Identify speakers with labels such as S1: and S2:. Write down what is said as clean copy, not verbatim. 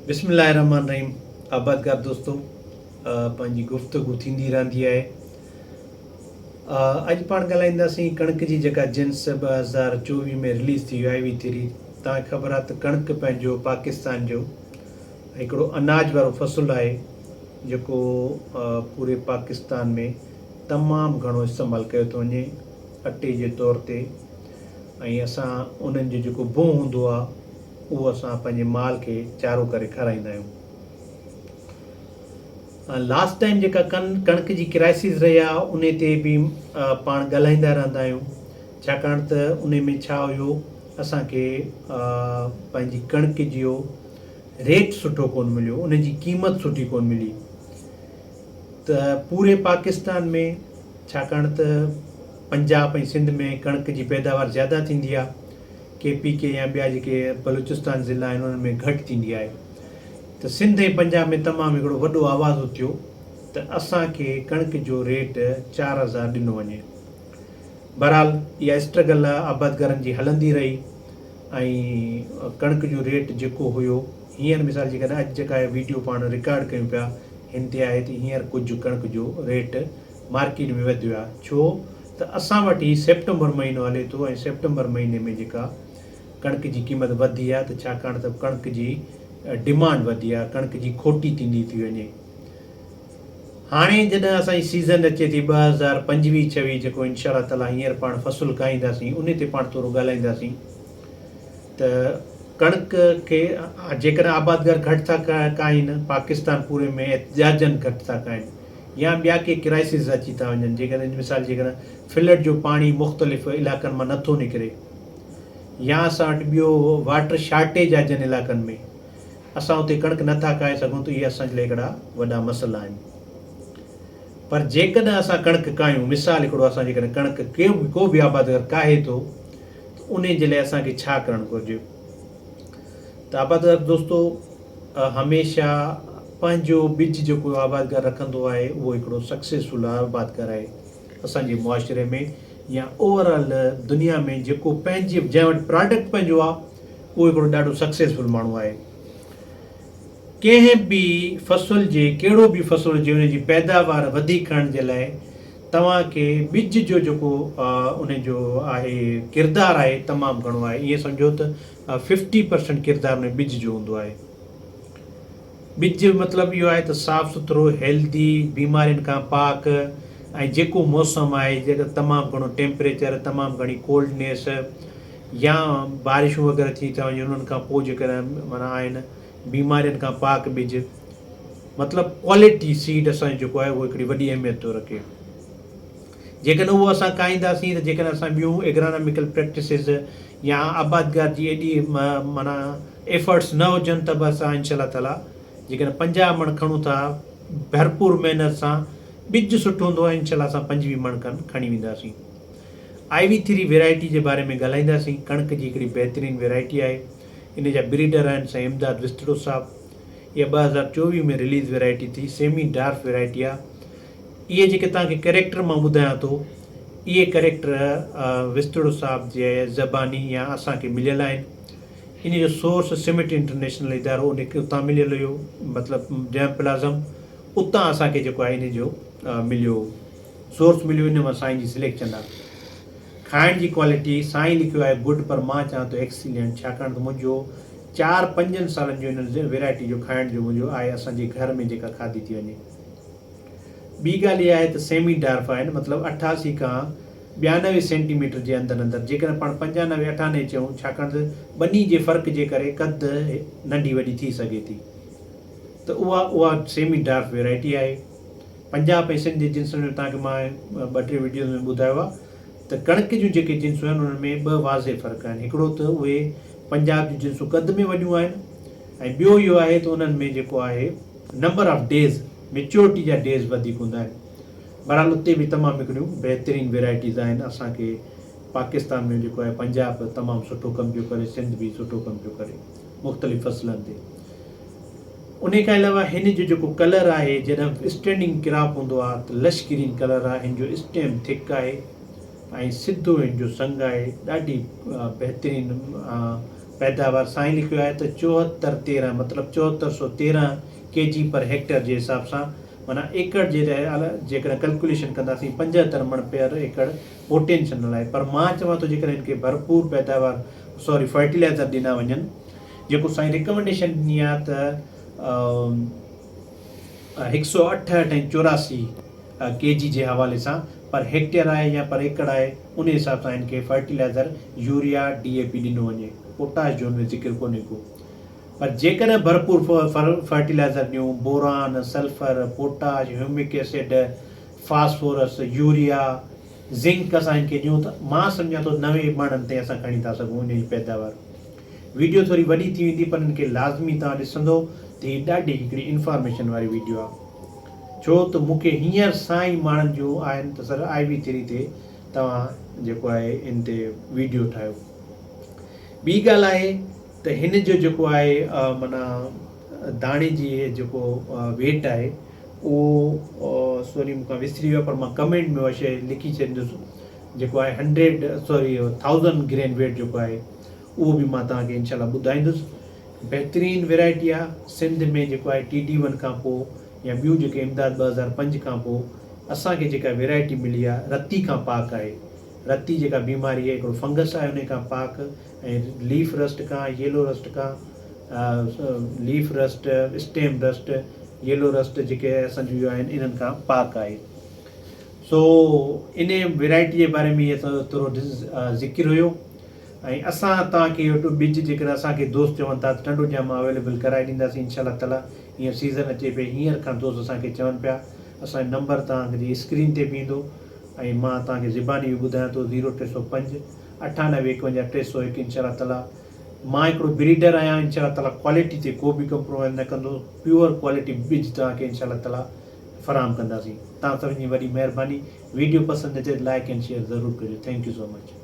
S1: بسم الله الرحمن الرحيم آبادگار دوستو پنهنجي گفتگو ٿيندي رهندي آهي اڄ پاڻ ڳالهائينداسين ڪڻڪ جي جيڪا جنس 2024 ۾ رليز ٿي آئي وي ٿري. توهان کي خبر آهي ته ڪڻڪ پنهنجو پاڪستان جو هڪڙو اناج وارو فصل آهي جيڪو پوري پاڪستان ۾ تمام گهڻو استعمال ڪيو ٿو وڃي اٽي جي طور تي ۽ اسان انهن جو جيڪو بوهه هوندو آهي اهو اسان پنهنجي مال کي چارو ڪري کارائيندا آهيون. لاسٽ ٽائيم جيڪا ڪن ڪڻڪ جي ڪرائسز رهي آهي انهي تي به پاڻ ڳالهائيندا رهندا آهيون ڇاڪاڻ ته انهي ۾ ڇا هيو اسان کي پنهنجي ڪڻڪ جو ريٽ سٺو ڪون مليو ان جي قيمت سٺي ڪون ملي ته پوري پاڪستان ۾ ڇاڪاڻ ته پنجاب ۽ سنڌ ۾ ڪڻڪ جي پيداوار زياده ٿيندي آهي، ڪي پي ڪي يا ٻيا جيڪي بلوچستان ضلعا آهن انهن ۾ گهٽ ٿيندي آهي ته سنڌ ۽ پنجاب ۾ تمام هڪڙو وڏو آواز اٿيو ته اسان کي ڪڻڪ جو ريٽ 4000 ڏنو وڃي. بهرحال اها اسٽرگل آبادگارن جي هلندي رهي ۽ ڪڻڪ جو ريٽ جيڪو هيو هينئر مثال جيڪڏهن اڄ جيڪا ويڊيو پاڻ رڪارڊ ڪيون پيا هن تي آهي ته هينئر ڪجهه ڪڻڪ جو ريٽ مارڪيٽ ۾ وڌيو آهي ڇو ته اسان وٽ هي سيپٽمبر مهينو هلي ٿو ۽ سيپٽمبر مهيني ۾ جيڪا ڪڻڪ جي قيمت وڌي آهي ته ڇاڪاڻ ته ڪڻڪ جي ڊمانڊ وڌي آهي ڪڻڪ جي کوٽي ٿيندي ٿي وڃي هاڻي جڏهن اسان جي سيزن اچي ٿي 2025 26 جيڪو انشاء الله تعالي هينئر پاڻ فصل ڪاهينداسين ان تي پاڻ ٿورو ڳالهائينداسين ته ڪڻڪ کي جيڪڏهن آبادگار گهٽ ٿا ڪاهين پاڪستان پوري ۾ احتجاجن گهٽ ٿا ڪاهين يا ٻيا ڪي ڪرائسز اچي ٿا وڃن جيڪڏهن مثال جيڪڏهن فلڊ جو پاڻي مختلف علائقن مان نٿو نڪري يا اسان وٽ ٻيو واٽر شارٽيج آهي جن علائقن ۾ اسان اتي ڪڻڪ نه ٿا ڪاهي سگهون ته اهي اسان جي لاء هڪڙا وڏا مسئلا آهن. پر جيڪڏهن اسان ڪڻڪ ڪاهيون، مثال هڪڙو اسان جيڪڏهن ڪڻڪ ڪو به آبادگار ڪاهي ٿو ته انهي جي لاء اسان کي ڇا ڪرڻ گهرجي ته آبادگار دوستو هميشه پنهنجو ٻج جيڪو آبادگار رکندو آهي اهو هڪڙو سڪسيسفل آبادگار آهي اسان جي معاشري ۾ يا اوور آل دنيا ۾ جيڪو پنهنجي جنهن وٽ پراڊڪٽ پنهنجو آهي اهو هڪڙو ڏاڍو سڪسيسفل ماڻهو آهي. ڪنهن به فصل جي ڪهڙو به فصل هجي ان جي پيداوار وڌيڪ کڻڻ جي لاء توهان کي ٻج جو جيڪو ان جو آهي ڪردار آهي تمام گهڻو آهي ائين سمجهو ته ففٽي پرسنٽ ڪردار ان ٻج جو هوندو آهي. ٻج مطلب اهو آهي ته صاف سٿرو هيلدي بيمارين کان پاڪ ۽ جيڪو موسم آهي جيڪو تمام گهڻو ٽيمپريچر تمام گهڻي ڪولڊنيس يا بارشون وغيره ٿي ٿا وڃن انهن کان پوء جيڪڏهن معنيٰ آهن بيمارين کان پاڪ ٻج مطلب ڪوالٽي سيڊ اسان جو جيڪو آهي اهو هڪڙي وڏي اهميت ٿو رکي جيڪڏهن اهو اسان ڪاهينداسين ته جيڪڏهن اسان ٻيون ايگراناميڪل پريڪٽسز يا آبادگار جي ايڏي معنيٰ ايفرٽس نه هجن ته به اسان انشاء الله تعاليٰ جيڪڏهن 50 مڻ کڻون ٿا ڀرپور محنت سان ٻج سٺو هوندو آهي انشاء الله اسان 25 مڻ کن کڻي وينداسين. آء وي ٿري ويرائٽي جي باري ۾ ڳالهائينداسين. ڪڻڪ جي هڪڙي بهترين ويرائٽي آهي. ان جا بريڊر آهن سائين امداد وستڙو صاحب. اها 2024 ۾ رليز ويرائٽي ٿي. سيمي ڊارف ويرائٽي آهي. اهي جيڪي توهان کي ڪريڪٽر مان ٻڌايان ٿو اهي ڪريڪٽر وستڙو صاحب جي زباني يا اسان کي مليل آهن. ان جو سورس سمٽ انٽرنيشنل ادارو ان کي اتان مليل هيو مطلب جيم پلازم اتان اسان کي جيڪو آهي ان جو مليو هو. سورس مليو ان مان سائين جي سليڪشن آ. کائڻ جي ڪوالٽي سائين لکيو آهي گڊ پر مان چوان ٿو ايڪسيلينٽ ڇاڪاڻ ته منهنجو چار پنجن سالن جو ان ويرائٽي جو کائڻ جو منهنجو آهي اسان جي گهر ۾ جيڪا کاڌي ٿي وڃي. ٻي ڳالهه اها آهي ته سيمي ڊارف آهن مطلب 88 کان 92 سينٽي ميٽر جي اندر اندر جيڪڏهن پاڻ 95 98 چئون ڇاڪاڻ ته ٻني جي فرق جي ڪري قد ننڍي وڏي ٿي سگهي ٿي ته اها اها سيمي ڊارف ويرائٽي آهي. پنجاب ۽ سنڌ جي جنسن جو توهان کي مان ٻه ٽي وڊيوز ۾ ٻڌايو آهي ته ڪڻڪ جون جيڪي جنسون آهن انهن ۾ ٻه واضح فرق آهن هڪڙو ته اهي پنجاب جون جنسون قد ۾ وڏيون آهن ۽ ٻيو اهو آهي ته انهن ۾ جيڪو آهي نمبر آف ڊيز ميچورٽي جا ڊيز وڌيڪ هوندا آهن بهرحال اتي به تمام هڪڙيون بهترين ويرائٽيز آهن اسان کي پاڪستان ۾ جيڪو آهي پنجاب تمام سٺو ڪم پيو ڪري سنڌ به سٺو ڪم پيو ڪري مختلف فصلن تي انهي کان علاوه هن جو جيڪو ڪلر آهي جڏهن اسٽينڊنگ ڪراپ هوندو آهي ته لش گرين ڪلر آهي هن جو اسٽيم ٿڪ آهي ۽ سڌو هن جو سنگ آهي ڏاڍي بهترين پيداوار سائين لکيو آهي ته چوهتر تيرهن مطلب چوهتر سو تيرهن ڪي جي پر هيڪٽر جي حساب سان معنيٰ ايڪڙ جي جيڪڏهن ڪلڪوليشن ڪنداسين 75 مڻ پر ايڪڙ پوٽينشنل آهي پر مان چوان ٿو جيڪڏهن هن کي ڀرپور پيداوار سوري فرٽيلائزر ڏنا وڃن جيڪو سائين ريڪمنڊيشن ڏني آهي ته هڪ سو اٺهٺ ۽ 84 ڪي جي جي حوالي سان پر هيڪٽيئر آهي يا پر ايڪڙ آهي ان حساب سان هن کي فرٽيلائزر يوريا ڊي اي پي ڏنو وڃي پوٽاش جو ان ۾ ذڪر ڪونهي ڪو پر جيڪڏهن ڀرپور فرٽيلائزر ڏيون boron sulphur potash humic acid phosphorus urea zinc اسان هن کي ڏيون ته مان سمجهان ٿو 90 مڻن تائين اسان کڻي ٿا سگهون ان جي پيداوار ويڊيو ٿوري وڏي ٿي ويندي پر ان کي لازمي توهان ڏسندو ته هي ڏاڍي هڪڙي انفارميشن واري ويڊيو آهي ڇو ته مون کي هينئر سان ئي ماڻهن جون آهن ته سر آء وي ٿري تي توهان جيڪو آهي ان تي ويڊيو ٺاهيو ٻي ڳالهه آهي ته هن جو جيڪو آهي معنيٰ داڻي جي جيڪو ويٽ آهي اهو سوري مون کان وسري ويو پر مان ڪمينٽ ۾ اها شيء لکي ڇڏيندس جيڪو آهي هنڊريڊ سوري ٿائوزنڊ گرين ويٽ جيڪو آهي اهو به مان توهان کي انشاء الله ٻڌائيندس بهترين ويرائٽي آهي سنڌ ۾ جيڪو آهي ٽي ڊي ون کان پوء يا ٻيون جيڪي امداد 2005 کان پوء اسان کي جيڪا ويرائٽي ملي آهي رتي کان پاڪ آهي رتي جيڪا بيماري آهي هڪڙو فنگس آهي ان کان پاڪ ۽ ليف رسٽ کان ييلو رسٽ کان leaf rust stem rust yellow rust جيڪي اسان جون آهن انهن کان پاڪ آهي سو ان ويرائٽي جي باري ۾ هي ٿورو ذڪر هيو ۽ اسان توهان کي اهو ٻج جيڪڏهن اسان کي دوست چون ٿا ته ٽنڊو ڄام مان اويليبل ڪرائي ڏينداسين انشاء الله تعالي هينئر سيزن اچي پئي هينئر کان دوست اسان کي چون پيا اسان جو نمبر توهان جي اسڪرين تي به ايندو ۽ مان توهان کي زباني به ٻڌايان ٿو زيرو 305 98 51 301 انشاء الله تعالي مان هڪڙو بريڊر آهيان انشاء الله تعالي ڪوالٽي تي ڪو به ڪمپرومائز نه ڪندو پيور ڪوالٽي ٻج توهان کي انشاء الله تعالي فراهم ڪنداسين توهان سڀني جي وڏي مهرباني ويڊيو پسند اچي ته لائڪ اينڊ شيئر ضرور ڪجو thank you so much.